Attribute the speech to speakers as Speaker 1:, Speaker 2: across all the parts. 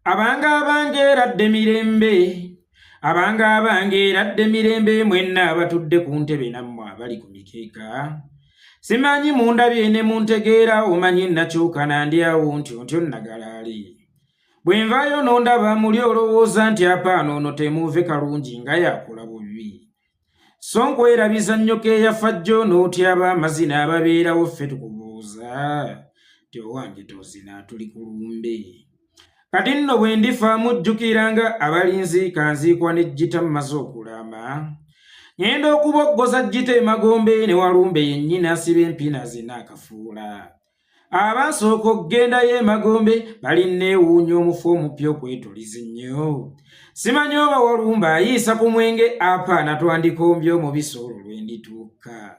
Speaker 1: Abange abange eradde mirembe, abange abange eradde mirembe, mwenna abatudde ku ntebe nammwe abali ku mikeeka. Simanyi mundabye ne muntegeera, omanyi nakyuka nandi awo ntyo ntyo nagalaali. Bwe nvaayo n'ondaba muli olowooza nti apaano ono temuuve kalungi nga yakola bubi. So nkwerabiza nnyoko eyafa jjo n'otyaba amazina ababeerawo ffe tukubuuza nti owange tozina tuli ku lumbe. Kati nno bwe ndifa mujjukiranga abalinzi kanziikwa ne ggita mmaze okulaama. Ŋŋenda okuboggoza ggita emagombe ne walumbe yennyini asiba empina zina akafuula. Abaasooka okugendayo emagombe balinneewuunya omufu omupya okwetuliza ennyo. Simanyi oba walumba ayiisa ku mwenge apaana twandikombye omubisi olwo lwe ndituuka.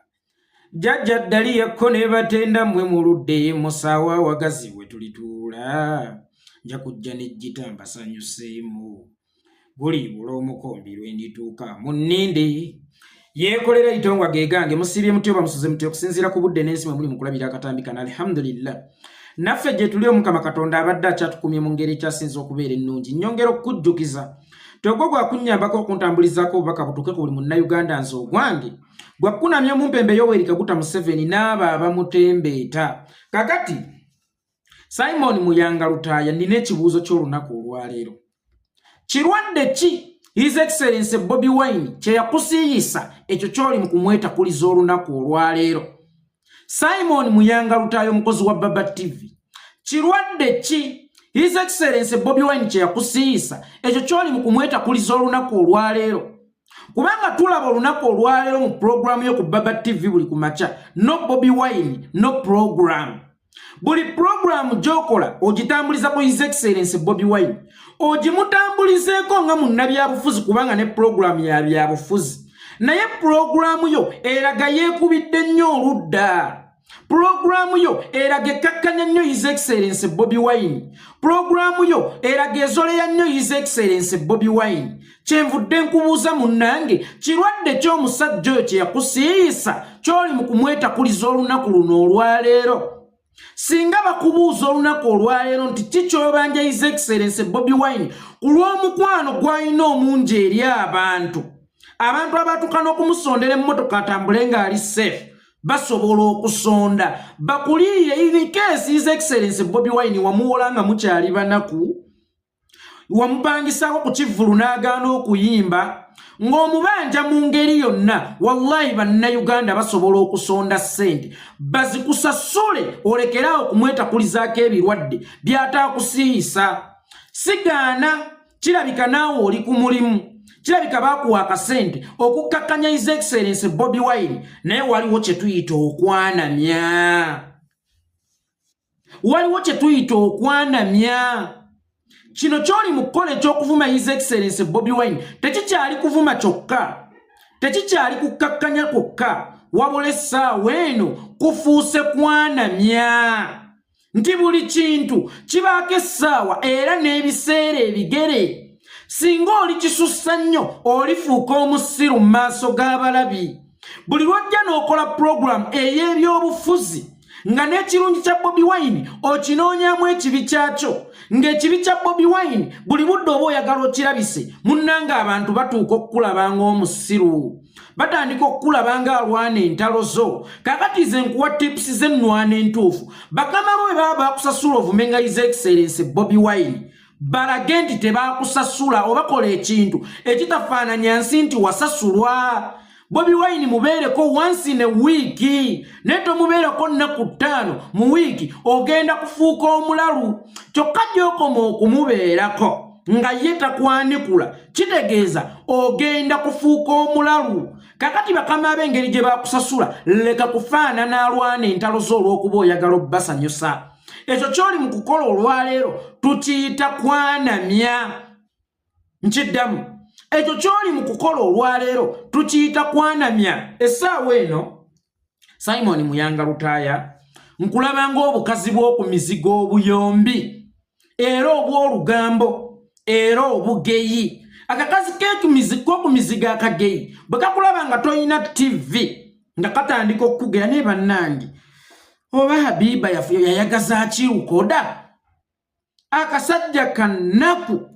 Speaker 1: Jjajja Ddali yakko ne batenda mmwe muludde musaawa awagazi we tulituula. Nja kujja ne ggita mbasanyuseemu. Guliibula omukombi lwe ndituuka munninde. Yeekolera itongwa ge gange. Musiibye mutya oba musuze mutya okusinziira ku budde n'ensi mwe muli mu kulabira akatambi kano? Alhamdulillah, naffe gye tuli Omukama Katonda abadde akyatukumye mu ngeri ekyasinze okubeera ennungi. Nnyongera okukujjukiza togwo gwakunnyambako okuntambulizaako obubaka butuuke ku buli Munnayuganda. Nze ogwange gwakunamya omumpembe Yoweri Kaguta Museveni n'abo abamutembeeta. Kakati Simon Muyanga Lutaaya, nnina ekibuuzo ky'olunaku olwaleero. Kirwadde ki His Excellency Bobi Wine kye yakusiiyisa ekyo ky'oli mu kumwetakuliza olunaku olwaleero? Simon Muyanga Lutaaya, omukozi wa Baba TV, kirwadde ki His Excellency Bobi Wine kye yakusiiyisa ekyo ky'oli mu kumwetakuliza olunaku olwaleero? Kubanga tulaba olunaku olwaleero mu pulogulaamu yo ku Baba TV buli ku makya, no Bobi Wine, no program. Buli pulogulaamu gy'okola ogitambuliza ku His Excellence Bobi Wine, ogimutambulizeeko nga munnabyabufuzi, kubanga ne pulogulaamu ya byabufuzi, naye pulogulaamu yo eraga yeekubidde nnyo oludda. Pulogulaamu yo eraga ekkakkanya nnyo His Excellence Bobi Wine. Pulogulaamu yo eraga ezoleya nnyo His Excellence Bobi Wine. Kyenvudde nkubuuza munnange, kirwadde ky'omusajja oyo kye yakusiiyisa ky'oli mu kumwetakuliza olunaku luno olwaleero? Singa bakubuuza olunaku olwaleero nti ki ky'obanja His Excellence Bobi Wine ku lw'omukwano gw'alina omungi eri abantu, abantu abatuuka n'okumusondera emmotoka atambule ng'ali safe, basobola okusonda bakulirire in case His Excellence Bobi Wine wamuwola nga mukyali banaku, wamupangisaako ku kivvulu n'agaana okuyimba ng'omubanja mu ngeri yonna, wallahi Bannayuganda basobola okusonda ssente bazikusasule olekeraawo okumwetakulizaako ebirwadde by'ataakusiiyisa. Sigaana, kirabika naawe oli ku mulimu, kirabika baakuwa akasente okukkakkanya His Excellence Bobi Wine, naye waliwo kye tuyita okwanamya, waliwo kye tuyita okwanamya. Kino ky'oli mu kukola eky'okuvuma His Excellence Bobi Wine tekikyali kuvuma kyokka, tekikyali kukkakkanya kwokka, wabula essaawa eno kufuuse kwanamya, nti buli kintu kibaako essaawa era n'ebiseera ebigere. Singa oli kisussa nnyo olifuuka omusiru mu maaso g'abalabi. Buli lw'ojja n'okola pulogulaamu ey'ebyobufuzi nga n'ekirungi kya Bobi Wine okinoonyaamu ekibi kyakyo, ng'ekibi kya Bobi Wine buli budde oba oyagala okirabise, munnanga abantu batuuka okukulaba ng'omusiru, batandika okukulaba ng'alwana entalo zo. Kakati ze nkuwa tips z'ennwana entuufu. Bakama bo bwe baba bakusasula ovume nga His Excellence Bobi Wine, balage nti tebakusasula oba kola ekintu ekitafaananya nsi nti wasasulwa. Bobi Wine mubeereko once in a week, naye tomubeereko nnaku 5 mu wiiki, ogenda kufuuka omulalu. Kyokka gy'okoma okumubeerako nga ye takwanikula, kitegeeza ogenda kufuuka omulalu. Kakati bakama ab'engeri gye bakusasula, leka kufaanana alwana entalo zo olw'okuba oyagala obbasanyusa. Ekyo ky'oli mu kukola olwaleero tukiyita kwanamya. Nkiddamu, ekyo ky'oli mu kukola olwaleero tukiyita kwanamya. Essaawa eno Simon Muyanga Lutaaya nkulaba ng'obukazi bw'oku mizigo obuyombi era obw'olugambo era obugeyi. Akakazi k'oku mizigo akageyi bwe kakulaba nga tolina TV nga katandika okukugera, naye bannange oba Habiba yayagaza ki lukoda? Akasajja kanaku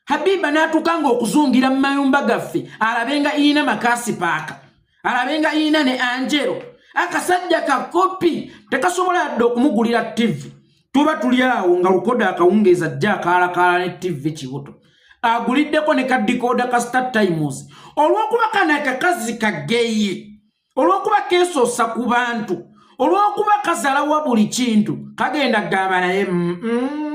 Speaker 1: Habiba n'atuuka nga okuzungira mu mayumba gaffe alabenga ina makasi paaka, alabenga ina ne Angelo. Akasajja kakopi, tekasobola yadde okumugulira TV. Tuba tuli awo nga lukoda akawungeeza ajja akaalakaala ne TV kibuto, aguliddeko ne ka decoder ka Star Times. Olw'okuba kano akakazi kageyi, olw'okuba keesoosa ku bantu, olw'okuba kazalawa buli kintu, kagenda gamba naye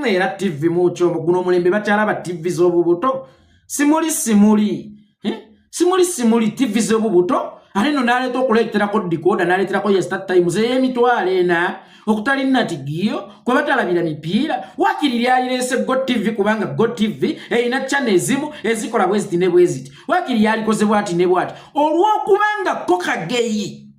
Speaker 1: era TV mukyomo guno omulembe bakyalaba TV z'obubuto. Simuli simuli, eh? Simuli simuli TV z'obubuto. Ate nno n'aleeta okuleeterako decoder, n'aleeterako ye Star Times ey'emitwalo 4 okutali natigiyo kwe batalabira mipiira. Wakiri lyalireese Go TV, kubanga Go TV erina channel ezimu ezikola bwe ziti ne bwe ziti. Wakiri yalikoze bwati ne bwati. Olw'okubanga ko kageyi,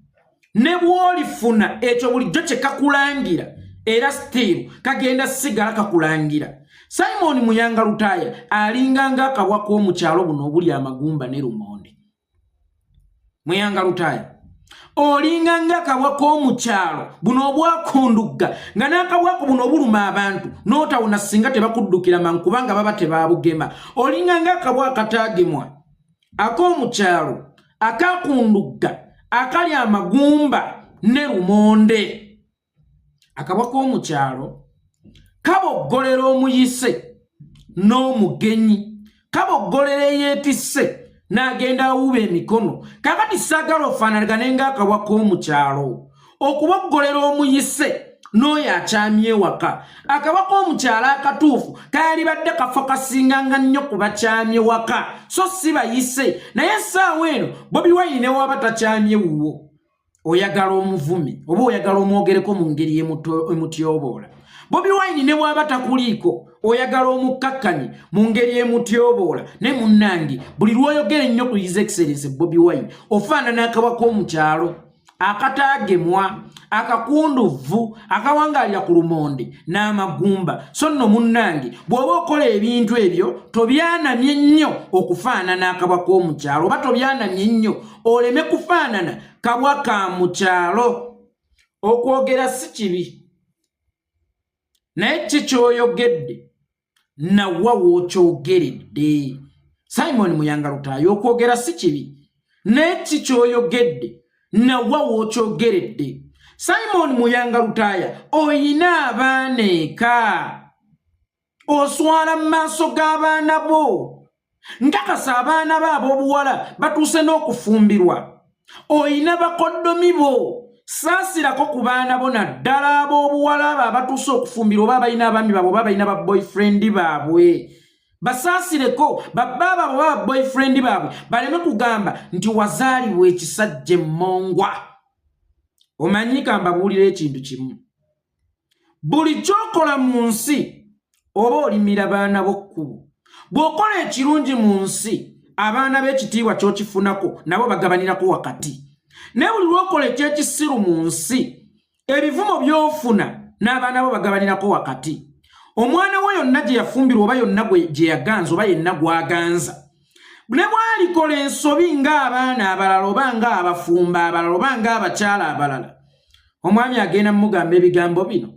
Speaker 1: ne bw'olifuna ekyo bulijjo kye kakulangira, era still kagenda sigala kakulangira. Simon Muyanga Lutaaya alinga ng'akabwa k'omukyalo buno obuli amagumba ne lumonde. Muyanga Lutaaya olinga ng'akabwa k'omukyalo buno obwakundugga, nga n'akabwako buno obuluma abantu n'otawona singa tebakuddukira mangu, kubanga baba tebaabugema. Olinga ng'akabwa akataagemwa ak'omukyalo akakundugga akali amagumba ne lumonde. Akabwa k'omukyalo kaboggolera omuyise n'omugenyi, kaboggolera eyeetisse n'agenda awuuba emikono. Kakati saagala ofaanagane ng'akabwa k'omukyalo okuboggolera omuyise n'oyo akyamye ewaka. Akabwa k'omukyalo akatuufu kaalibadde kafo kasinganga nnyo ku bakyamye waka, so si bayise. Naye essaawa eno Bobi Wine ne waba takyamye wuwo, oyagala omuvume oba oyagala omwogereko mu ngeri emutyoboola. Bobi Wine ne bw'aba takuliiko, oyagala omukkakkanye mu ngeri emutyoboola. Naye munnange, buli lw'oyogera ennyo ku His Excellence Bobi Wine, ofaanana akabwa k'omukyalo akataagemwa, akakunduvu, akawangaalira ku lumonde n'amagumba. So nno munnange, bw'oba okola ebintu ebyo, tobyanamye nnyo okufaanana akabwa k'omukyalo, oba tobyanamye nnyo oleme kufaanana kabwa ka mukyalo. Okwogera si kibi, naye ki kyoyogedde nawa w'okyogeredde? Simon Muyanga Lutaayo, okwogera si kibi, naye ki kyoyogedde nawa w'okyogeredde? Simon Muyanga Lutaaya, oyina abaana eka, oswala mu maaso g'abaana bo. Nkakasa abaana bo ab'obuwala batuuse n'okufumbirwa, oyina bakoddomi bo. Saasirako ku baana bo, naddala ab'obuwala abo abatuuse okufumbirwa, oba abalina abaami baabwe, oba abalina ba boyfriend baabwe. Basaasireko babba baabwe oba ba boyfriend baabwe, baleme kugamba nti wazaalibwa ekisajja emmongwa. Omanyi, kambabuulira ekintu kimu: buli kyokola mu nsi oba olimira baana bo kkubo. Bw'okola ekirungi mu nsi, abaana b'ekitiibwa ky'okifunako nabo bagabanirako wakati. Naye buli lw'okola ekyekisiru mu nsi, ebivumo by'ofuna n'abaana bo bagabanirako wakati. Omwana we yonna gye yafumbirwa, oba yonna gye yaganza, oba yenna gw'aganza, ne bw'alikola ensobi ng'abaana abalala, oba ng'abafumba abalala, oba ng'abakyala abalala, omwami agenda mumugamba ebigambo bino: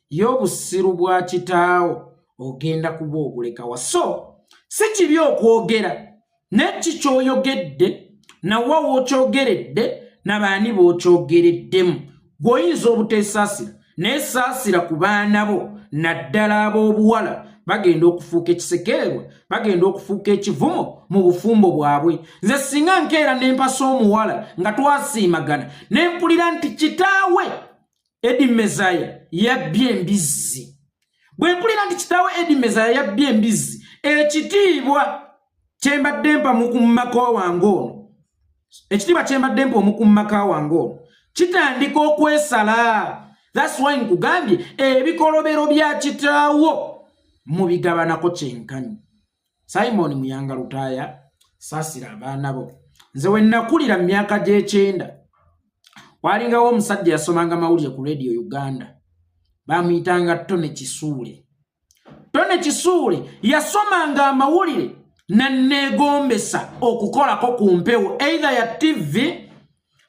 Speaker 1: ye obusiru bwa kitaawo ogenda kuba obulekawa. So si kibi okwogera, naye ki kyoyogedde, nawa w'okyogeredde, nabaani b'okyogereddemu? Gw'oyinza obuteesaasira, naye saasira ku baana bo, naddala ab'obuwala. Bagenda okufuuka ekisekererwa, bagenda okufuuka ekivumo mu bufumbo bwabwe. Nze singa nkeera nempasa omuwala nga twasiimagana, ne mpulira nti kitaawe Edi Mezaya yabbye embizzi, bwe mpulira nti kitaawe Edi Mezaya yabbye embizzi, ekitiibwa kyembadde mpa mukummaka wange ono, ekitiibwa kyembadde mpa omukummaka wange ono kitandika okwesala. That's why nkugambye, ebikolobero bya kitaawo mubigabanako kyenkanyi. Simon Muyanga Lutaaya, saasira abaana bo. Nze we nakulira mu myaka gy'ekyenda, walingawo omusajja yasomanga mawulire ku Radio Uganda, bamuyitanga Tone Kisuule. Tone Kisuule yasomanga amawulire nanneegombesa okukolako ku mpewo, either ya TV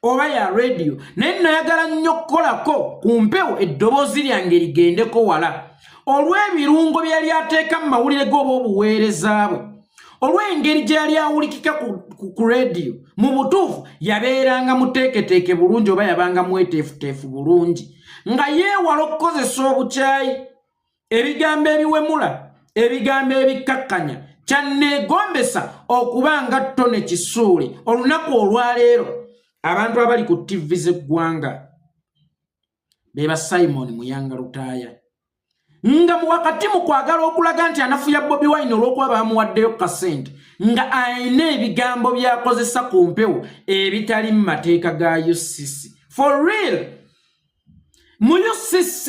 Speaker 1: oba ya radio, naye nayagala nnyo okukolako ku mpewo, eddoboozi lyange ligendeko wala. Olw'ebirungo bye yali ateeka mu mawulire ge oba obuweereza bwe, olw'engeri gye yali awulikika ku rediyo, mu butuufu yabeeranga muteeketeeke bulungi oba yabanga mweteefuteefu bulungi, nga yeewala okukozesa obukyayi, ebigambo ebiwemula, ebigambo ebikkakkanya. Kyanneegombesa okuba nga Tonny Kisuule olunaku olwaleero. Abantu abali ku ttivi z'eggwanga be ba Simon Muyanga Lutaaya, nga mu wakati mu kwagala okulaga nti anafuya Bobi Wine olw'okuba bamuwaddeyo kasente, nga alina ebigambo by'akozesa ku mpewo ebitali mu mateeka ga UCC. For real, mu UCC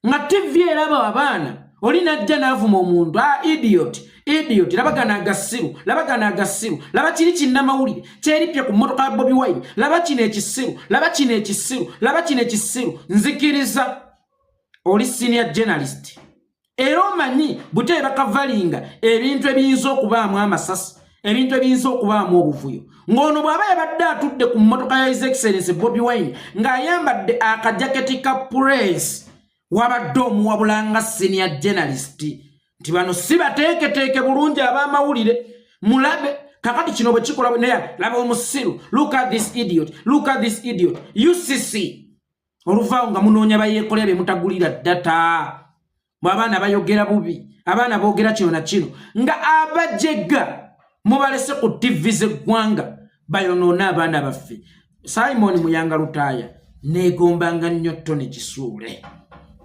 Speaker 1: nga TV eraba abaana, oli najja n'avuma omuntu, "Ah, idiot, idiot, laba gano agasiru, laba gano agasiru, laba kiri kinnamawulire kyeripye ku mmotoka ya Bobi Wine, laba kino ekisiru, laba kino ekisiru, laba kino ekisiru." Nzikiriza oli senior journalist era omanyi buteeba kavalinga ebintu ebiyinza okubaamu amasasi, ebintu ebiyinza okubaamu obuvuyo. Ng'ono bw'aba yabadde atudde ku mmotoka ya His Excellence Bobi Wine ng'ayambadde akajaketi ka press, wabadde omuwabula nga senior journalist nti bano si bateeketeeke bulungi ab'amawulire. Mulabe kakati kino bwe kikola, naye laba omusiru, look at this idiot, look at this idiot. UCC oluvaawo nga munoonya bayeekolera be mutagulira data bwe abaana bayogera bubi, abaana boogera kino na kino, nga abajega mubalese ku ttivi z'eggwanga bayonoone abaana baffe. Simon Muyanga Lutaaya, neegombanga nnyo Tonny Kisuule,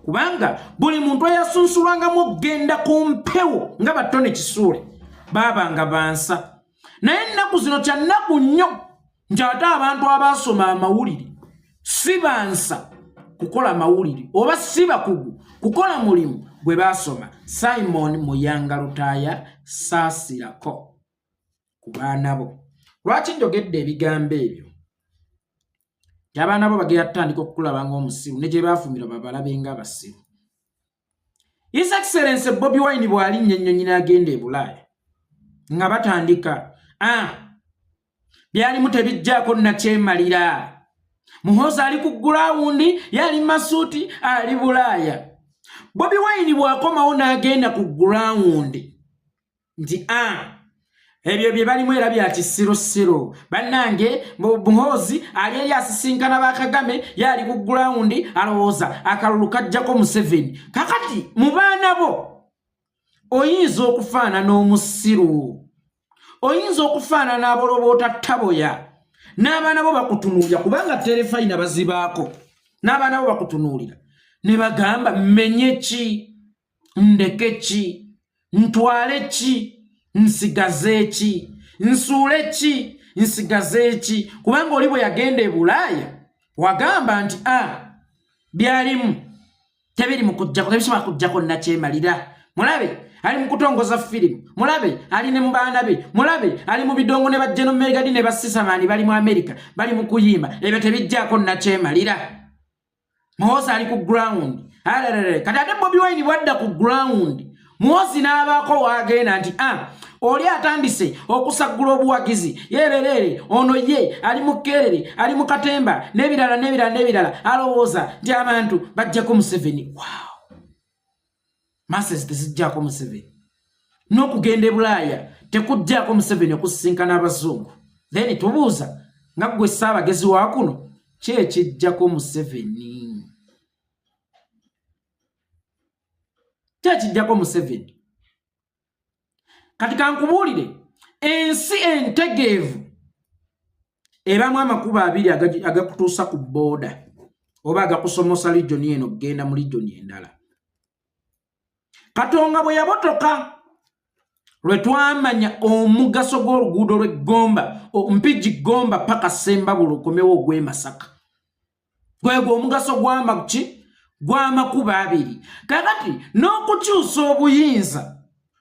Speaker 1: kubanga buli muntu eyasunsulwangamu okugenda ku mpewo nga ba Tonny Kisuule baabanga bansa. Naye ennaku zino kyannaku nnyo nti ate abantu abaasoma amawulire si bansa kukola mawulire oba si bakugu kukola mulimu gwe baasoma. Simon Muyanga Lutaaya, saasirako ku baana bo. Lwaki njogedde ebigambo ebyo? Nti abaana bo bagenda tutandika okukulaba ng'omusiru, ne gye baafumbirwa babalabe ng'abasiru. His Excellence Bobi Wine bw'alinnya ennyonyi n'agenda e Bulaaya, nga batandika, ah, byalimu tebijjaako nakyemalira. Muhoozi ali ku ground, yali masuuti, ali Bulaaya. Bobi Wine bw'akomawo n'agenda ku ground nti a ebyo bye balimu era bya kisirosiro. Bannange, Muhoozi ali eri asisinkana ba Kagame, ye ali ku ground alowooza akalulu kajjako Museveni. Kakati mu baana bo oyinza okufaanana omusiru, oyinza okufaanana aboloboota taboya, n'abaana bo bakutunuulira, kubanga terefayina bazibaako, n'abaana bo bakutunuulira ne bagamba, "Mmenye ki, ndeke ki, ntwale ki, nsigaze ki, nsuule ki, nsigaze ki?" Kubanga oli bwe yagenda e Bulaaya wagamba nti a byalimu tebiri mu kujjako, tebisobola kujjako nakyemalira. Mulabe ali mu kutongoza firimu, mulabe ali ne mu baana be, mulabe ali mu bidongo ne bajjeno merigadi ne basisamaani bali mu Amerika bali mu kuyimba. Ebyo tebijjaako nakyemalira. Muhoozi ali ku ground alalala. Kati ate Bobi Wine bwadda ku ground, Muhoozi n'abaako waagenda nti a oli atandise okusaggula obuwagizi, yeerereere ono ye ali mu kkerere, ali mu katemba n'ebirala n'ebirala n'ebirala, alowooza nti abantu bajjako Museveni. Wow, masses tezijjaako Museveni, n'okugenda e Bulaaya tekujjaako Museveni okusisinkana abazungu. Then tubuuza nga ggwe ssaabagezi wa kuno, ki ekijjako Museveni? Ki ekijjako Museveni? Kati kankubuulire, ensi entegeevu ebamu amakubo abiri agakutuusa ku booda oba agakusomosa region eno okugenda mu region endala. Katonga bwe yabotoka lwe twamanya omugaso gw'oluguudo lw'eggomba, Mpigi Gomba paka Sembabule okomewo ogw'e Masaka, gwegwo omugaso gw'amaki gw'amakubo abiri. Kakati n'okukyusa obuyinza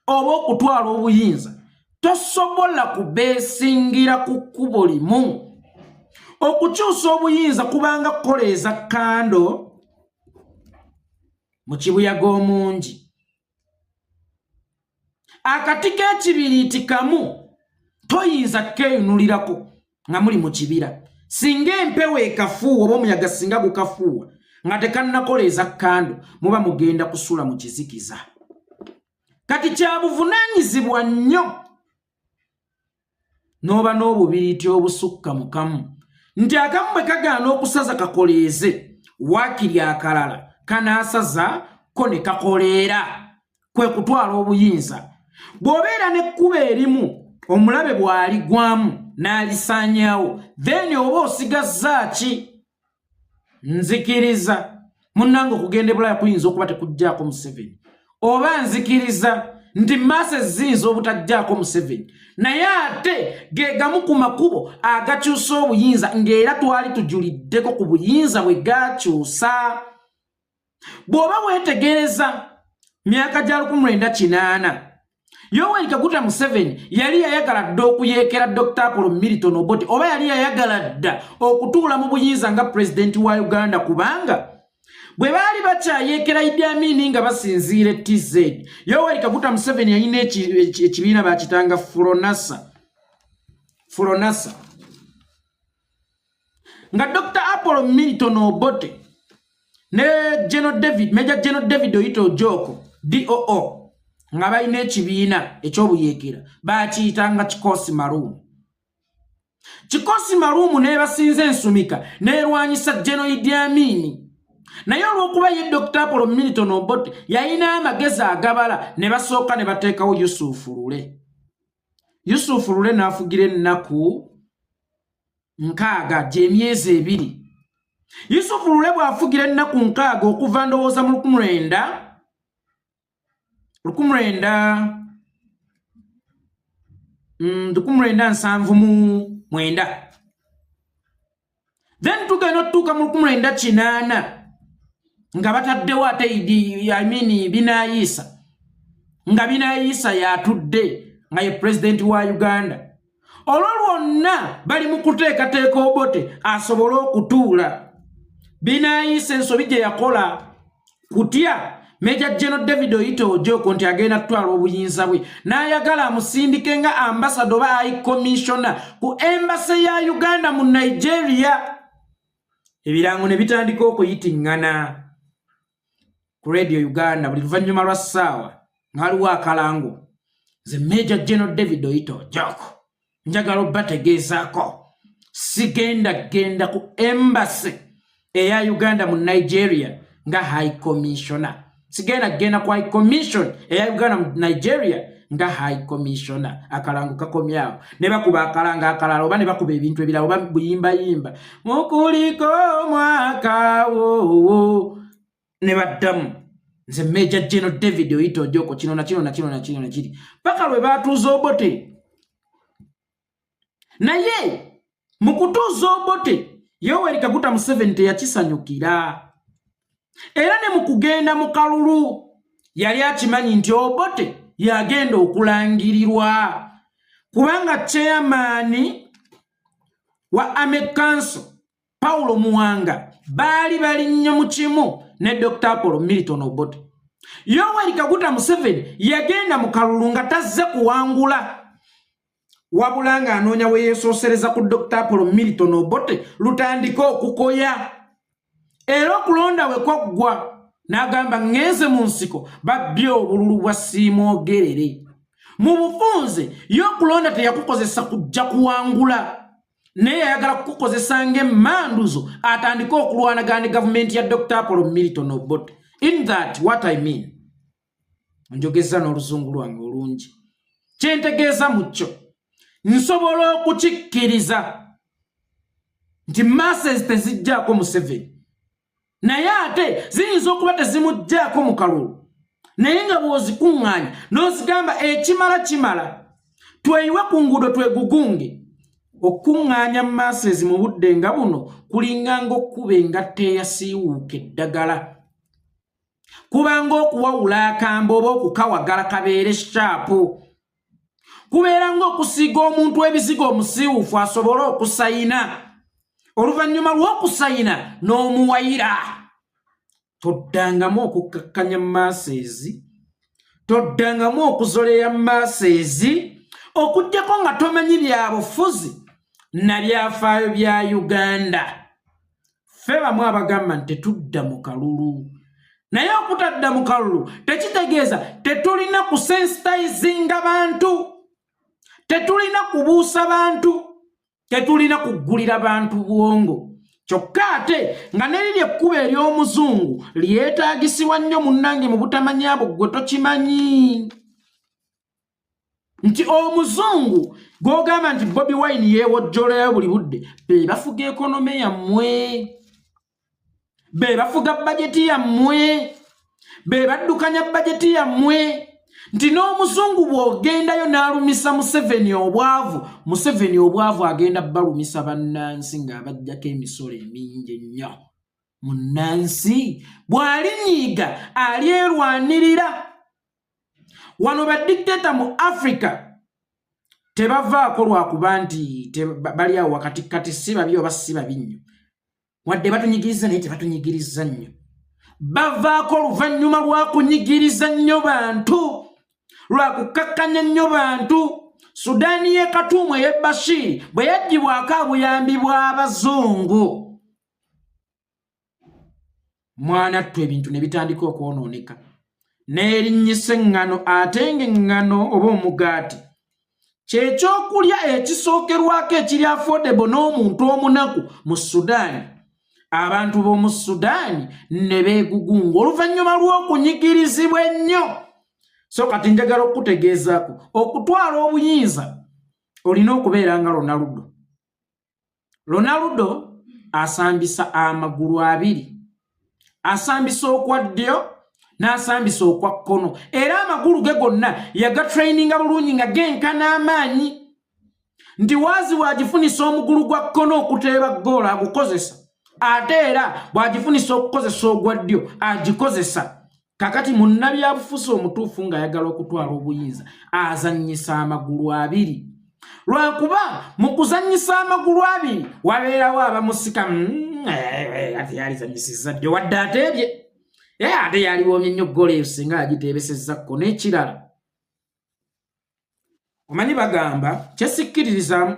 Speaker 1: oba okutwala obuyinza tosobola kubeesingira ku kkubo limu. Okukyusa obuyinza kubanga kukoleeza kando mu kibuyaga omungi. Akati k'ekibiriiti kamu toyinza keeyunulirako nga muli mu kibira. Singa empewo ekafuuwa oba omuyaga singa gukafuuwa, nga tekannakoleeza kando, muba mugenda kusula mu kizikiza. Kati kya buvunaanyizibwa nnyo n'oba n'obubiriiti obusukka mu kamu, nti akamu bwe kagaana okusaza kakoleeze, waakiri akalala kanaasaza ko ne kakoleera, kwe kutwala obuyinza. Bw'obeera n'ekkubo erimu, omulabe bw'aligwamu n'alisaanyaawo, then oba osigazza ki? Nzikiriza munnange, okugenda ebulaya kuyinza okuba tekugjaako Museveni, oba nzikiriza nti maase ziyinza obutajjaako Museveni, naye ate ge gamu ku makubo agakyusa obuyinza, ng'era twali tujuliddeko ku buyinza bwe gakyusa. Bw'oba weetegereza myaka gya 1980, Yoweri Kaguta Museveni yali yayagala dda okuyeekera Dr Apollo Milton Obote, oba yali yayagala dda okutuula mu buyinza nga pulezidenti wa Uganda, kubanga bwe baali bakyayeekera Idi Amini nga basinziira e TZ, Yoweri Kaguta Museveni yalina ekibiina bakitanga Fronasa, Fronasa, nga Dr Apollo Milton Obote ne General David, Major General David Oyite Ojoko, DOO, nga balina ekibiina ekyobuyeekera bakiyitanga Kikosi Maluumu. Kikosi Maluumu nebasinza ensumika nerwanyisa General Idi Amini, naye olw'okuba ye Dr Apollo Milton Obote yalina amagezi agabala, ne basooka ne bateekawo Yusufu Lule. Yusufu Lule n'afugira ennaku 60, gy'emyezi 2. Yusufu Lule bw'afugira ennaku 60, okuva ndowooza mu 1979, then tugenda otutuuka mu 1980 nga bataddewo ate Idi Amini Binayiisa, nga Binayiisa yatudde nga ye pulezidenti wa Uganda. Olwo lwonna bali mu kuteekateeka Obote asobole okutuula. Binayiisa ensobi gye yakola kutya Major General David Oyite Ojoko nti agenda kutwala obuyinza bwe, n'ayagala amusindike nga ambassador oba high commissioner ku embassy ya Uganda mu Nigeria. Ebirango ne bitandika okuyitiŋŋana ku Radio Uganda buli luvannyuma lwa ssaawa, nga waliwo akalango: "Nze Major General David Oyite Ojoko, njagala obbategeezaako, sigenda genda ku embassy eya Uganda mu Nigeria nga high commissioner, sigenda genda ku high commission eya Uganda mu Nigeria nga high commissioner." Akalango kakomyawo, ne bakuba akalango akalala, oba ne bakuba ebintu ebirala, oba buyimbayimba mukuliko omwaka wowo, ne baddamu: "Nze Major General David Oyite Ojoko," kino na kino na kino na kino na kiri, paka lwe batuuza Obote. Naye mu kutuuza Obote, Yoweri Kaguta Museveni teyakisanyukira, era ne mu kugenda mu kalulu yali akimanyi nti Obote yagenda okulangirirwa, kubanga chairman wa Army Council Paulo Muwanga baali bali nnyo mu kimu ne Dr Apollo Milton Obote. Yoweri Kaguta Museveni yagenda mu kalulu nga tazze kuwangula, wabula ng'anoonya we yeesoosereza ku Dr Apollo Milton Obote lutandike okukoya. Era okulonda we kwaggwa, n'agamba, "Ŋŋenze mu nsiko, babbye obululu bwa Siimwogerere." Mu bufunze, ye okulonda teyakukozesa kujja kuwangula, naye yayagala kukukozesa ng'emmanduzo atandike okulwanagana ne gavumenti ya Dr Apollo Milton Obote. In that, what I mean, njogeza n'oluzungu lwange olungi, kyentegeeza mu kyo, nsobola okukikkiriza nti masses tezijjaako Museveni, naye ate ziyinza okuba tezimugjaako mu kalulu, naye nga bw'ozikuŋŋaanya n'ozigamba ekimala kimala, tweyiwe ku nguudo twegugunge. Okuŋŋaanya masses mu budde nga buno kulinganga okkuba engatto eyasiiwuuka eddagala, kubanga okuwawula akamba oba okukawagala kabeere sharp, kubeera ng'okusiiga omuntu ebizigo omusiiwuufu asobole okusayina, oluvannyuma lw'okusayina n'omuwayira. Toddangamu okukkakkanya masses, toddangamu okuzoleya masses, okugjako nga tomanyi bya bufuzi na byafaayo bya Uganda. Ffe bamu abagamba nti tetudda mu kalulu, naye okutadda mu kalulu tekitegeeza tetulina kusensitizinga bantu, tetulina kubuusa bantu, tetulina kuggulira bantu bwongo. Kyokka ate nga neriri ekkubo ery'omuzungu lyetaagisibwa nnyo. Munnange, mu butamanya bwo ggwe tokimanyi nti omuzungu gw'ogamba nti Bobi Wine yeewojjolayo buli budde, be bafuga economy yammwe, be bafuga bajeti yammwe, be baddukanya bajeti yammwe, nti n'omuzungu bw'ogendayo n'alumisa Museveni obwavu, Museveni obwavu agenda balumisa bannansi ng'abajjako emisolo emingi ennyo. Munnansi bw'alinyiiga alyerwanirira. Wano badictator mu Africa tebavaako lwakuba nti bali awo wakati kati, si babi oba si babi nnyo, wadde batunyigiriza, naye tebatunyigiriza nnyo. Bavaako oluvannyuma lwa kunyigiriza nnyo bantu, lwa kukakkanya nnyo bantu. Sudaani y'e Katuumu ey'e Bashiri bwe yaggyibwako obuyambi bw'abazungu, mwana ttu, ebintu ne bitandika okwonooneka, n'erinnyisa eŋŋano, ate ng'eŋŋano oba omugaati kyekyokulya ekisookerwako ekiri affordable n'omuntu omunaku mu Sudaani. Abantu b'omu Sudaani ne beegugunga oluvannyuma lw'okunyigirizibwa ennyo. So kati njagala okukutegeezaako, okutwala obuyinza olina okubeera nga Ronaldo. Ronaldo asambisa amagulu abiri, asambisa okwa ddyo n'asambisa okwa kkono, era amagulu ge gonna yagatraininga bulungi nga genkana amaanyi, nti waazi bw'agifunisa omugulu gwa kkono okuteeba ggoolo agukozesa, ate era bw'agifunisa okukozesa ogwa ddyo agikozesa. Kakati munnabyabufuzi omutuufu ng'ayagala okutwala obuyinza azannyisa amagulu abiri, lwakuba mu kuzannyisa amagulu abiri wabeerawo abamusika, ati yalizannyisizza ddyo wadde ateebye, ate yaliwoomye nnyo ggoolo eyo singa yagiteebesezza kko. N'ekirala, omanyi bagamba kyesikkiririzamu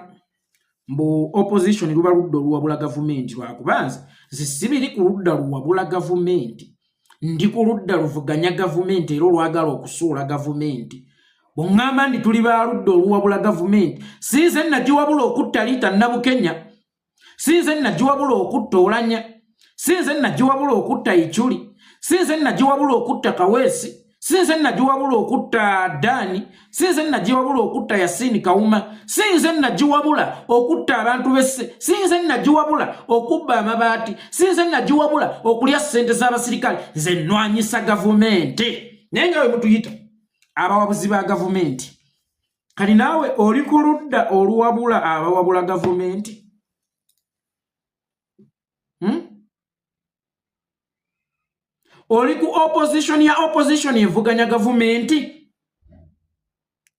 Speaker 1: mbu opposition luba ludda oluwabula gavumenti, lwakuba nze zisibiri ku ludda luwabula gavumenti, ndi ku ludda luvuganya gavumenti era olwagala okusuula gavumenti. Bweŋŋamba nti tuli ba ludda oluwabula gavumenti, si nze nagiwabula okutta Liita Nabukenya, si nze nagiwabula okutta Olanya, si nze nagiwabula okutta Ichuli, si nze nagiwabula okutta Kaweesi, si nze nagiwabula okutta Daani, si nze nagiwabula okutta Yasiini Kawuma, si nze nagiwabula okutta abantu besse, si nze nagiwabula okubba amabaati, si nze nagiwabula okulya ssente z'abasirikale. Nze nnwanyisa gavumenti, naye nga we mutuyita abawabuzi ba gavumenti. Kati naawe oli ku ludda oluwabula abawabula gavumenti? Oli ku opposition ya opposition evuganya gavumenti?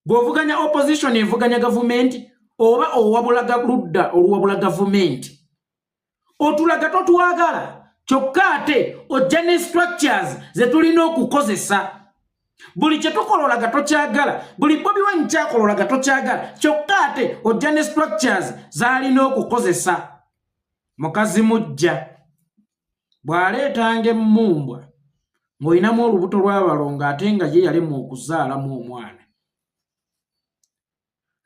Speaker 1: Bw'ovuganya opposition evuganya gavumenti oba owabula ludda oluwabula gavumenti, otulaga totwagala, kyokka ate ojja ne structures ze tulina okukozesa. Buli kye tukola olaga tokyagala, buli Bobi Wine kyakola olaga tokyagala, kyokka ate ojja ne structures z'alina okukozesa. Mukazi mujja bw'aleetanga emmumbwa ng'olinamu olubuto lw'abalongo, ate nga ye yalemwa okuzaalamu omwana,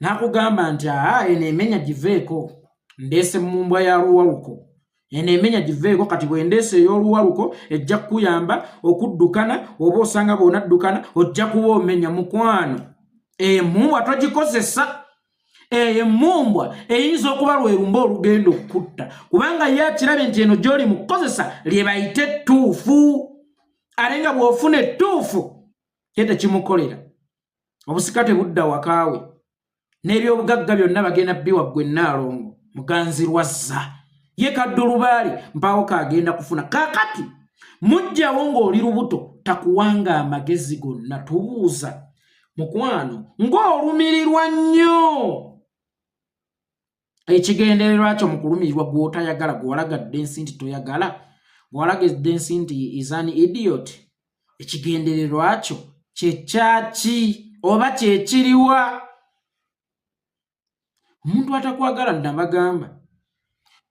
Speaker 1: n'akugamba nti, "Aa, eno emenya giveeko, ndeese mmumbwa ya luwaluko, eno emenya giveeko. Kati bwe ndeese ey'oluwaluko ejja kukuyamba okuddukana, oba osanga bw'onaddukana ojja kuba omenya." Mukwano, emmumbwa togikozesa. Eyo emmumbwa eyinza okuba lwerumba olugenda okukutta, kubanga ye akirabye nti eno gy'oli mu kukozesa lye bayita ettuufu, ate nga bw'ofuna ettuufu ye tekimukolera. Obusika tebudda wakaawe, n'ebyobugagga byonna bagenda biwa ggwe Nnaalongo Muganzi Lwazza. Ye kaddulubaali mpaawo kaagenda kufuna. Kaakati mujjawo ng'oli lubuto takuwanga amagezi gonna. Tubuuza, mukwano, ng'olumirirwa nnyo, ekigendererwa kyo mu kulumirirwa gw'otayagala, gw'olagadde ensi nti toyagala, gw'olagadde ensi nti is an idiot, ekigendererwa kyo kyekyaki oba kyekiriwa? Omuntu atakwagala, nabagamba,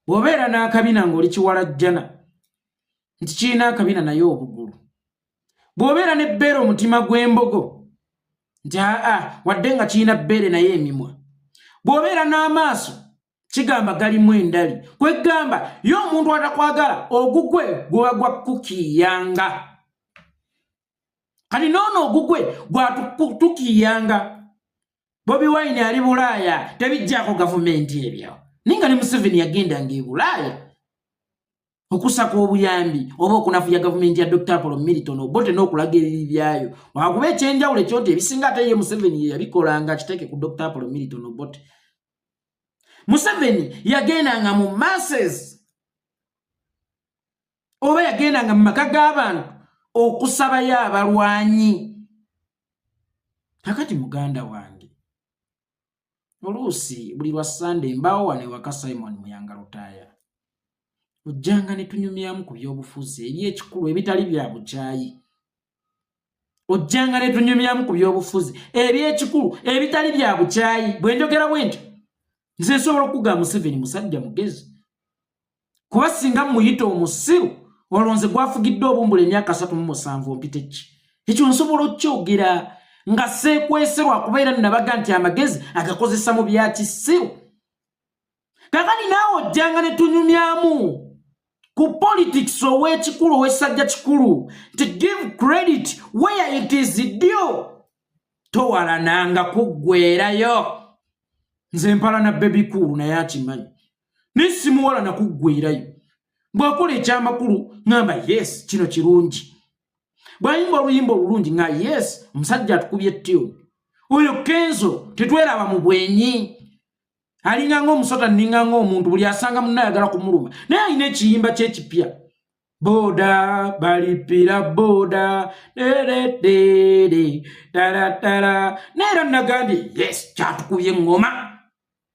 Speaker 1: Bw'obeera n'akabina ng'oli kiwalajjana nti kirina akabina naye obugulu. Bw'obeera n'ebbeere omutima gw'embogo nti aa wadde nga kirina bbeere naye emimwa. Bw'obeera n'amaaso kigamba galimu endali. Kwegamba ye omuntu atakwagala ogugwe guba gwa kukiiyanga. Kati noono ogugwe gwatukiiyanga. Bobi Wine ali Bulaaya tebijjaako gavumenti ebyo. Naye nga ne Museveni yagendanga e Bulaaya okusaka obuyambi oba okunafuya gavumenti ya Dr. Apollo Milton Obote n'okulaga ebibi byayo. Wakuba ekyenjawulo ekyo nti ebisinga ate ye Museveni ye yabikolanga akiteeke ku Dr. Apollo Milton Obote. Museveni yagendanga mu masses oba yagendanga mu maka g'abantu okusabayo abalwanyi. Kakati muganda wange, oluusi buli lwa Ssande mbaawo wano ewaka Simon Muyanga Lutaaya, ojjanga ne tunyumyamu ku byobufuzi eby'ekikulu ebitali bya bukyayi. Ojjanga ne tunyumyamu ku byobufuzi eby'ekikulu ebitali bya bukyayi. Bwe njogera bwe ntyo, nze nsobola okugamba Museveni musajja mugezi, kuba singa muyita omusiru olwo nze gwafugidde obumbula emyaka 37 ompite ki? Ekyo nsobola okukyogera nga seekwese lwakubeera nabaga nti amagezi agakozesa mu bya kisiru. Kakati naawe ojjanga ne tunyumyamu ku politics ow'ekikulu ow'essajja kikulu nti give credit where it is due, towalananga kuggweerayo. Nze mpalana Bebe Cool naye akimanyi, naye simuwalana kuggweerayo. Bw'akola ekyamakulu ŋŋamba yes, kino kirungi. Bw'ayimba oluyimba olulungi nga yes, omusajja atukubye tune. Oyo Kenzo tetweraba mu bwenyi, alinga ng'omusota, nninga ng'omuntu buli asanga munnayagala kumuluma, naye alina ekiyimba kyekipya boda balipira boda deredere taratara, naye era nagambye yes, kyatukubye eŋŋoma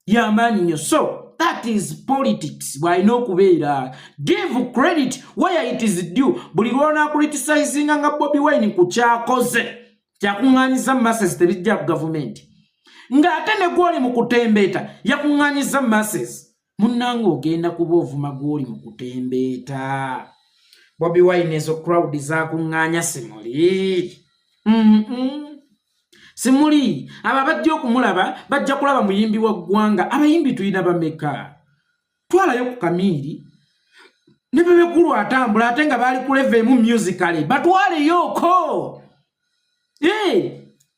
Speaker 1: yamaanyi nnyo. So that is politics bw'alina okubeera, give credit where it is due. Buli lw'onaakuritisayizinga nga Bobi Wine ku kyakoze kyakuŋŋaanyiza masses tebijja ku gavumenti, ng'ate ne gw'oli mu kutembeeta yakuŋŋaanyiza masses, munnange ogenda kuba ovuma gw'oli mu kutembeeta. Bobi Wine ezo crowd zakuŋŋaanya simuli. Simuli abo abajja okumulaba bajja kulaba muyimbi wa ggwanga. Abayimbi tulina bameka? Twalayo ku Kamiiri ne Bebe Cool atambula ate nga baali ku level emu musically, batwaleyooko.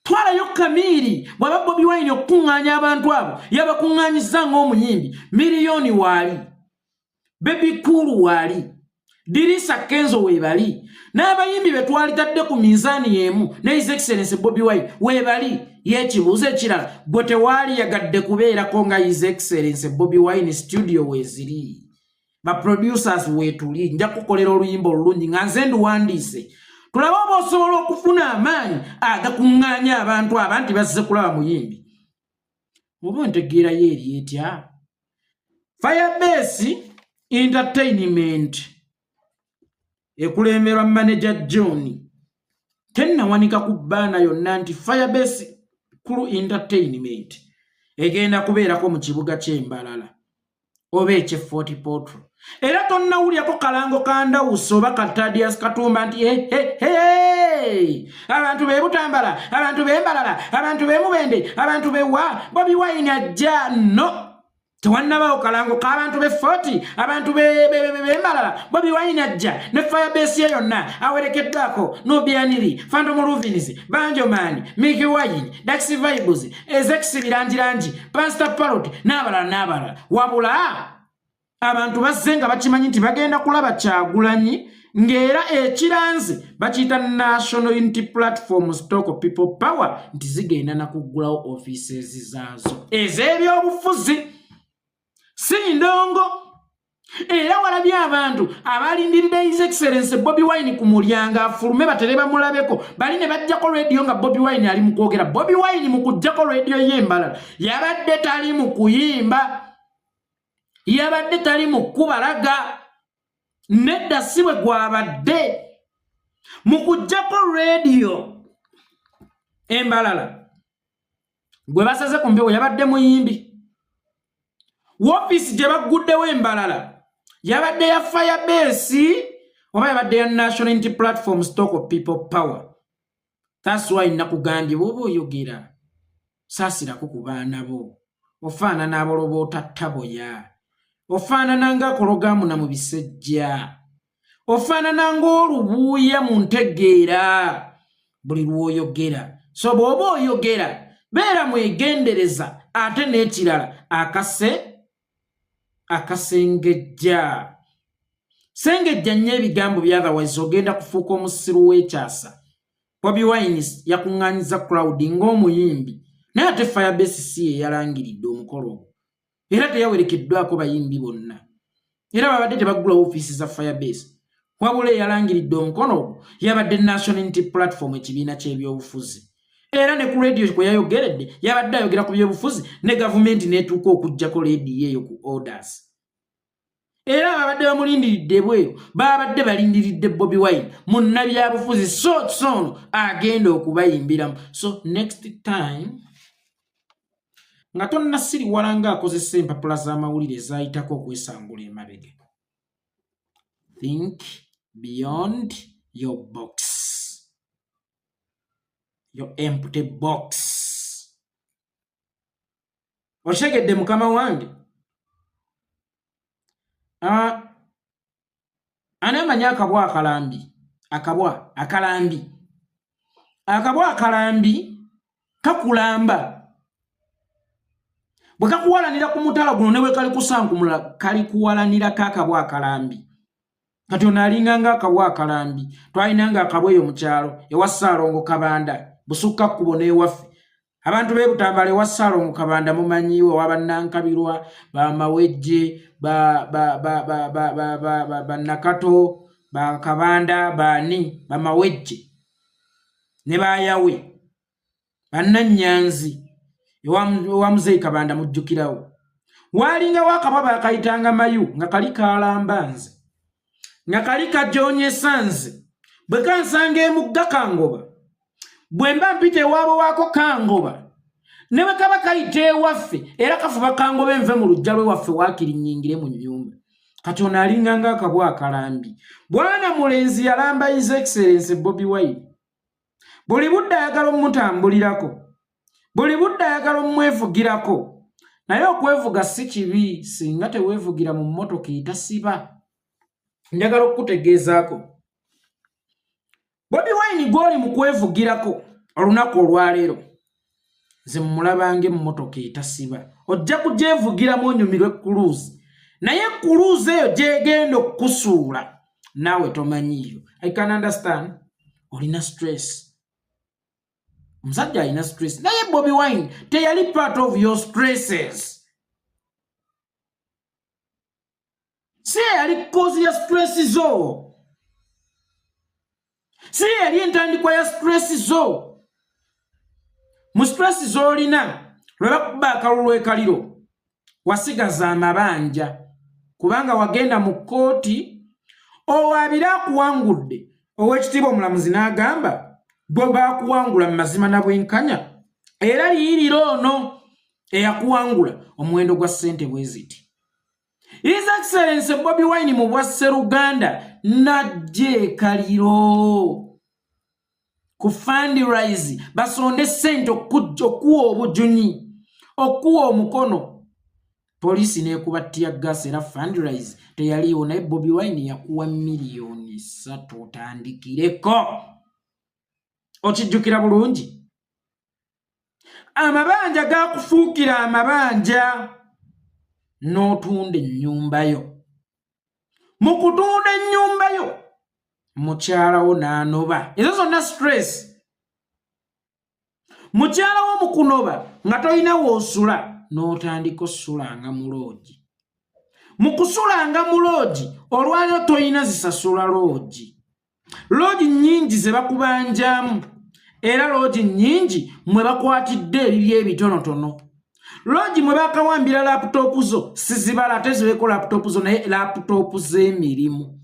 Speaker 1: Twalayo Kamiiri. Bw'aba Bobi Wine okukuŋŋaanya abantu abo yabakuŋŋaanyiza ng'omuyimbi, Miliyoni waali, Bebe Cool waali, Dirisa Kenzo weebali, n'abayimbi be twalitadde ku minzaani y'emu ne His Excellence Bobi Wine weebali. Yeekibuuzo ekirala, gwe tewaali yagadde kubeerako nga His Excellence Bobi Wine? Studio weeziri, ba producers weetuli, nja kukolera oluyimba olulungi nga nze nduwandiise, tulabe oba osobola okufuna amaanyi agakuŋŋaanya abantu aba nti bazze kulaba muyimbi. Oba ontegeerayo eri etya? Firebase Entertainment ekulemberwa manager John tennawanika ku bbaana yonna nti Firebase Crew Entertainment egenda kubeerako mu kibuga ky'Embalala oba eky'e Fort Portal. Era tonnawulyako kalango ka Ndawusi oba ka Tadias Katumba nti hehehe, abantu b'e Butambala, abantu b'e Mbalala, abantu b'e Mubende, abantu b'ewa, Bobi Wine ajja. No, tewannabaawo kalango k'abantu b'e Fort, abantu b'Embalala, Bobi Wine ajja ne Firebase ye yonna awerekeddwako Nubian Li, Phantom Luvins, Banjoman, Mikie Wine, Dax Vibes, Ezex Birangirangi, Pastor Parrot n'abalala n'abalala. Wabula abantu bazze nga bakimanyi nti bagenda kulaba Kyagulanyi, ng'era ekiranze bakiyita National Unity Platform Stock People Power, nti zigenda na kuggulawo offices zaazo ez'ebyobufuzi, si ndongo. Era walabye abantu abalindiridde His Excellence Bobi Wine ku mulyango afulume batere bamulabeko, bali ne bajjako rediyo nga Bobi Wine ali mu kwogera. Bobi Wine mu kujjako rediyo ye embalala yabadde tali mu kuyimba, yabadde tali mu kubalaga, nedda, si bwe gwabadde. Mu kujjako rediyo embalala gwe basaze ku mpewo yabadde muyimbi. Woofiisi gye bagguddewo embalala yabadde ya Firebase oba yabadde ya National Unity Platform Stock of People Power? That's why nakugambye, bw'oba oyogera saasirako ku baana bo. Ofaanana aboloboota ttaboya, ofaanana ng'akologamuna mu bisejja, ofaanana ng'olubuuya mu ntegeera buli lw'oyogera. So bw'oba oyogera beera mwegendereza. Ate n'ekirala, akase akasengejja, sengejja nnyo ebigambo bya, otherwise ogenda kufuuka omusiru w'ekyasa. Bobi Wine yakuŋŋaanyiza crowd ng'omuyimbi, naye ate Firebase si ye yalangiridde omukolo ogwo, era teyawerekeddwako bayimbi bonna, era babadde tebaggula ofiisi za Firebase. Wabula eyalangiridde omukono ogwo yabadde National Unity Platform, ekibiina ky'ebyobufuzi. Era ne ku rediyo kwe yayogeredde yabadde ayogera ku byobufuzi ne gavumenti n'etuuka okuggyako rediyo eyo ku orders. Era ababadde bamulindiridde ebweru babadde balindiridde Bobi Wine munnabyabufuzi, so sono agenda okubayimbiramu. So next time nga tonnasiriwala ng'akozesa empapula z'amawulire ezayitako okwesangula emabega, think beyond your box, your empty box. Okitegedde, mukama wange? Ah, ani amanyi akabwa akalambi? Akabwa akalambi, akabwa akalambi kakulamba. Bwe kakuwalanira ku mutala guno, ne bwe kali kusankumula, kali kuwalanirako. Akabwa akalambi kati ono alinga nga akabwa akalambi. Twalinanga akabwa eyo mu kyalo ewa Ssaalongo Kabanda, busukka kkubo n'ewaffe. Abantu b'e Butambala ewa Ssaalongo Kabanda mumanyiwo, owa bannankabirwa, bamawejje, bannakato, bakabanda, baani, bamawejje ne bayawe, bannannyanzi ewa Muzeeyi Kabanda. Mujjukirawo waalingawo akabwa bakayitanga Mayu, nga kali kalamba nze, nga kali kajoonyesa nze. Bwe kansanga emugga kangoba, bwe mba mpita ewaabwe waako kangoba, ne bwe kaba kayita ewaffe era kafuba kangoba enve mu luggya lwewaffe, waakiri nnyingire mu nnyumba. Kati ono alinga ng'akabwa akalambi. Bwana mulenzi yalamba His Excellence Bobi Wine. Buli budde ayagala omutambulirako, buli budde ayagala omwevugirako. Naye okwevuga si kibi singa teweevugira mu mmotoka etasiba. Njagala okukutegeezaako, Bobi Wine gw'oli mu kwevugirako olunaku olwaleero, nze mumulabanga emmotoka etasiba. Ojja kugyevugiramu onyumirwe cruise, naye cruise eyo gyegenda okukusuula naawe tomanyiiyo. I can understand, olina stress, omusajja alina stress, naye Bobi Wine teyali part of your stresses. Si yali cause ya stress zo, si yali entandikwa ya stress zo. Mu stress z'olina, lwe bakuba akalulu ekaliro, wasigaza amabanja, kubanga wagenda mu kkooti owaabire akuwangudde. Ow'ekitiibwa omulamuzi n'agamba, "Gwe baakuwangula mu mazima na bwenkanya, era liyirira ono eyakuwangula omuwendo gwa ssente bwe ziti." His Excellence Bobi Wine mu bwa Sseruganda najja ekaliro ku fundraise, basonde ssente okuwa obujunyi, okuwa omukono. Poliisi n'ekuba tear gas, era fundraise teyaliiwo. Naye Bobi Wine yakuwa 3 miliyoni otandikireko. Okijjukira bulungi? Amabanja gakufuukira amabanja n'otunda ennyumba yo. Mu kutunda ennyumba yo, mukyalawo n'anoba. Ezo zonna stress. Mukyalawo mu kunoba nga tolina woosula, n'otandika osulanga mu loogi. Mu kusulanga mu loogi, olwaliro tolina zisasula loogi. Loogi nnyingi ze bakubanjamu, era loogi nnyingi mwe bakwatidde ebibyo ebitonotono. Loogi mwe bakawambira laptop zo sizibala, ate zibeeko laptop zo, naye laptop z'emirimu.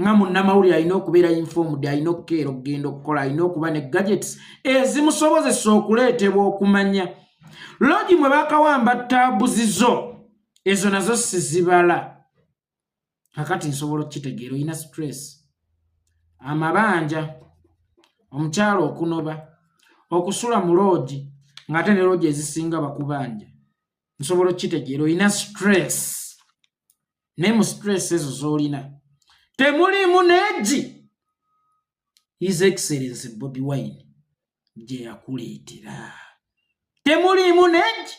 Speaker 1: Nga munnamawulire alina okubeera informed, alina okukeera okugenda okukola, alina okuba ne gadgets ezimusobozesa okuleetebwa okumanya. Loogi mwe bakawamba tab zo. Ezo nazo sizibala. Kakati nsobola okukitegeera, olina stress, amabanja, omukyalo okunoba, okusula mu loogi ng'ate ne loogi ezisinga bakubanja. Nsobola okukitegeera, olina stress, naye mu stress ezo z'olina temulimu neegi His Excellence Bobi Wine gye yakuleetera, temuliimu neegi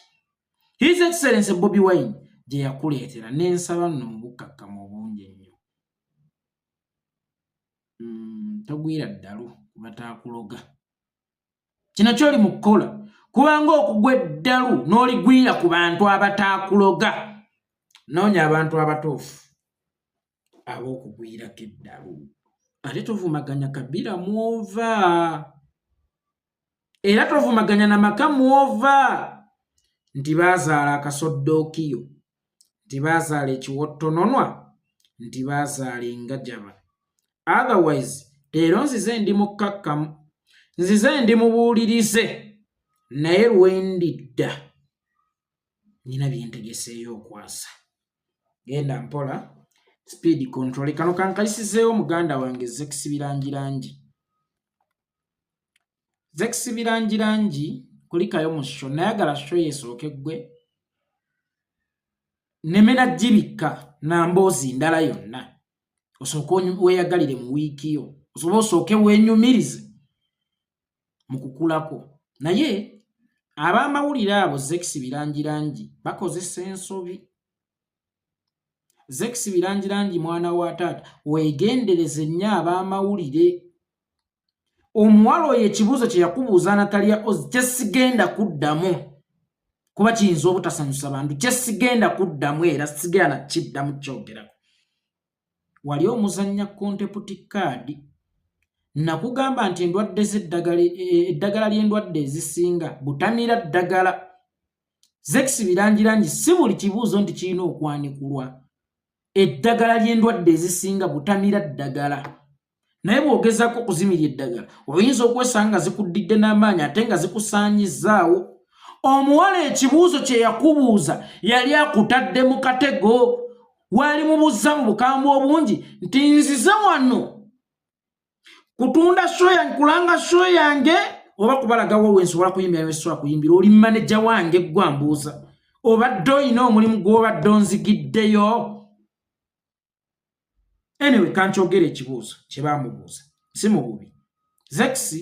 Speaker 1: His Excellence Bobi Wine gye yakuleetera. Nensaba nno mu bukkakkamu obungi ennyo, togwira ddalu kubataakuloga. Kino kyoli mu kukola kubanga okugwa eddalu n'oligwira ku bantu abataakuloga. Noonya abantu abatuufu ab'okugwirako eddalu, ate tovumaganya kabira mwova, era tovumaganya na maka mwova nti baazaala akasoddookiyo, nti baazaala ekiwottononwa, nti baazaala engajaba. Otherwise leero nzize ndi mukkakkamu, nzize ndi mubuulirize, naye lwendidda nina byentegeseeyo okwasa. Genda mpola, speed control. Kano kankayisizeewo muganda wange Zex Bilangilangi. Zex Bilangilangi, kulikayo mu show. Nayagala show yesooke ggwe nemena gibikka na mboozi ndala yonna, osooke weeyagalire mu wiiki yo, osobe osooke weenyumirize mu kukulako. Naye ab'amawulire abo Zex Bilangilangi bakozesa ensobi. Zex Bilangilangi, mwana wa taata, weegendereze nnyo ab'amawulire. Omuwala oyo ekibuuzo kye yakubuuza Natalia Oz kyesigenda kuddamu kuba kiyinza obutasanyusa bantu, kyesigenda kuddamu era sigenda nakiddamu kyogerako. Wali omuzannya contempt card. Nakugamba nti endwadde z'eddagala, eddagala ly'endwadde ezisinga butamira ddagala. Zex Bilangilangi, si buli kibuuzo nti kirina okwanikulwa. Eddagala ly'endwadde ezisinga butamira ddagala, naye bw'ogezaako okuzimirya eddagala oyinza okwesanga nga zikuddidde n'amaanyi ate nga zikusaanyizaawo. Omuwala ekibuuzo kye yakubuuza yali akutadde mu katego. Waali mubuuza mu bukambwe obungi nti nzize wano kutunda show yange, kulanga show yange, oba kubalagawo wensobola kuyimbira, wensobola kuyimbira. Oli maneja wange, gwa mbuuza, obadde olina omulimu gw'obadde onzigiddeyo? Anyway, kankyogera ekibuuzo kye baamubuuza si mu bubi. Zex,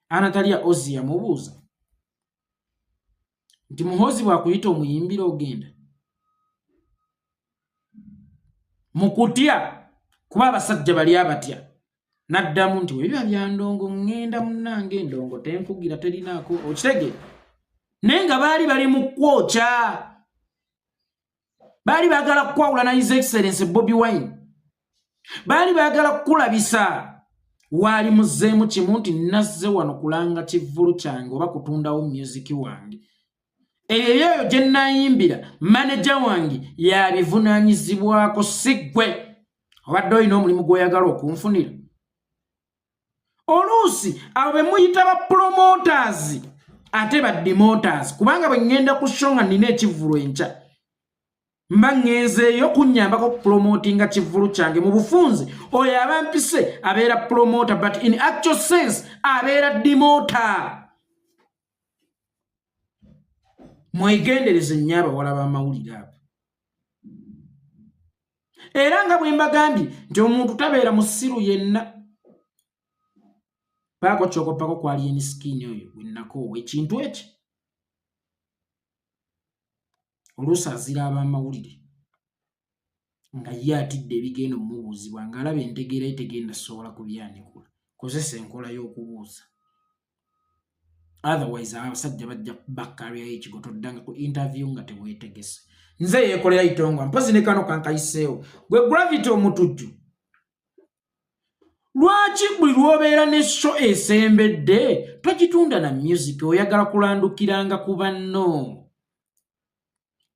Speaker 1: Anatalia Ozi yamubuuza nti Muhoozi bw'akuyita omuyimbira ogenda? Mu kutya, kuba abasajja bali abatya, n'addamu nti webiba bya ndongo ŋŋenda, munnange, endongo tenkugira terinaako okitegeera. Naye nga baali bali mu kwokya, baali baagala kukwawula na His Excellence Bobi Wine, baali baagala kukulabisa. Waali muzzeemu kimu nti nazze wano kulanga kivvulu kyange oba kutundawo music wange, ebyo byeyo gye nnayimbira maneja wange yabivunaanyizibwako, si ggwe obadde olina omulimu gw'oyagala okunfunira. Oluusi abo be muyita ba promoters ate ba demoters, kubanga bwe ŋŋenda ku show nga nnina ekivvulu enkya, mba ŋŋenzeeyo kunnyambako kupromotinga kivvulu kyange. Mu bufunze oyo aba mpise abeera promoter, but in actual sense abeera demoter. Mwegendereze nnyo abawala b'amawulire abo. Era nga bwe mbagambye nti omuntu tabeera musiru yenna, paako kyokopako kwali eniskiini oyo gwe nakoowa ekintu eki. Oluusi azira ab'amawulire nga ye atidde ebigenda omubuuzibwa, ng'alaba entegeera ye tegenda sobola kubyanikula. Kozesa enkola y'okubuuza, otherwise abasajja bajja kubakalyayo ekigo. Toddanga ku interview nga teweetegese. Nze yeekolera itongwa mpozi ne kano kankayiseewo. Gwe Gravity Omutujju, lwaki buli lw'obeera ne show esembedde togitunda na music, oyagala kulandukiranga ku banno?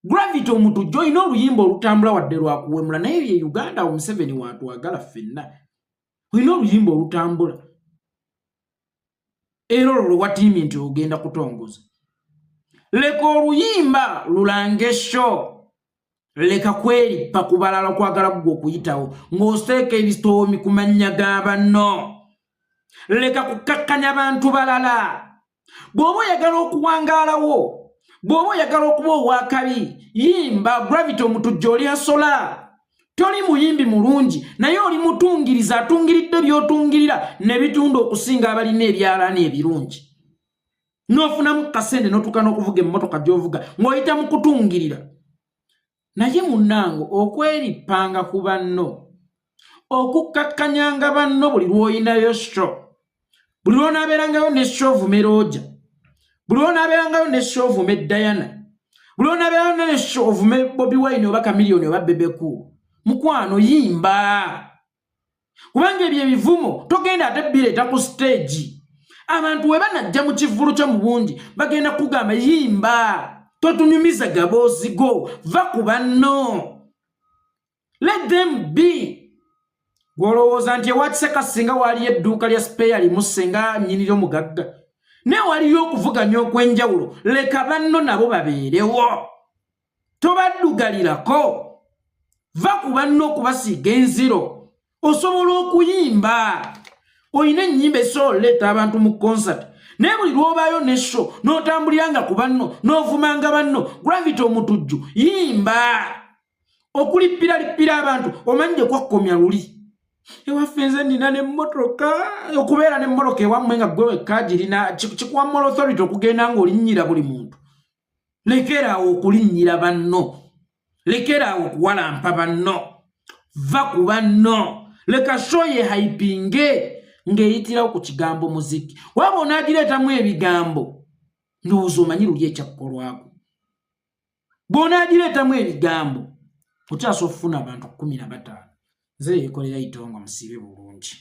Speaker 1: Gravity Omutujju, olina oluyimba olutambula wadde lwakuwemula, naye ye Uganda awo Museveni watwagala ffenna. Olina oluyimba olutambula era olwo lwe watiimye nti ogenda kutongoza, leka oluyimba lulange show. Leka kwerippa ku balala okwagala ggwe okuyitawo ng'oseeka ebitoomi ku mannya ga banno. Leka kukkakkanya bantu balala. Bw'oba oyagala okuwangaalawo, bw'oba oyagala okuba ow'akabi, yimba. Gravity Omutujju, oli asola, toli muyimbi mulungi, naye oli mutungiriza, atungiridde by'otungirira ne bitunda okusinga abalina ebyalaani ebirungi, n'ofunamu kasente n'otuuka n'okuvuga emmotoka gy'ovuga ng'oyita mu kutungirira. Naye munnange, okwerippanga ku banno, okukkakkanyanga banno buli lw'oyinayo show, buli lw'onaabeerangayo ne show ovumera oja, buli lw'onaabeerangayo ne show ovume Diana, buli lw'onaabeerangayo ne show ovume Bobi Wine oba Chameleone oba Bebe Cool, mukwano, yimba, kubanga ebyo ebivumo togenda ate bireeta ku stage. Abantu we banajja mu kivvulu kyo mu bungi, bagenda kugamba, "Yimba, totunyumiza gaboozi go, va ku banno, let them be." Gwolowooza nti ewa Kiseka singa waaliyo edduuka lya spare limu, senga nnyiniryo mugagga, naye waliyo okuvuganya okw'enjawulo. Leka banno nabo babeerewo, tobaddugalirako. Va ku banno okubasiiga enziro. Osobola okuyimba, olina ennyimba esobola oleeta abantu mu concert, naye buli lw'obaayo ne show n'otambuliranga ku banno, n'ovumanga banno. Gravity Omutujju, yimba. Okulippiralippira abantu, omanyi gye kwakkomya luli ewaffe? Nze nina nemmotoka. Okubeera nemmotoka ewammwe nga gwe wekka girina kikuwa moral authority okugenda ng'olinnyira buli muntu? Lekeraawo okulinnyira banno, lekeraawo okuwalampa banno, va ku banno. Leka show ye hypinge ng'eyitirawo ku kigambo muziki. Waaba onaagireetamu ebigambo, ndowooza omanyi luli ekyakkolwako. Bw'onaagireetamu ebigambo, okyasobola okufuna abantu 15. Nze yeekolera itongo, musiibe bulungi.